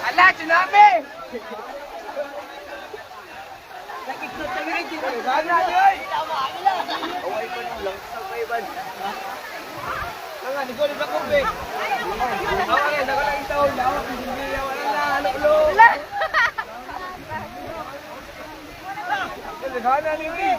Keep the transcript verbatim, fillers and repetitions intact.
Hala, tsunami! Away pa nang lang sa kaiban. Lang nga, di ko rin ako, be. Away, nakalang taon, lawak, hindi, wala na, ano, ulo. Wala. Wala, naghanan, hindi.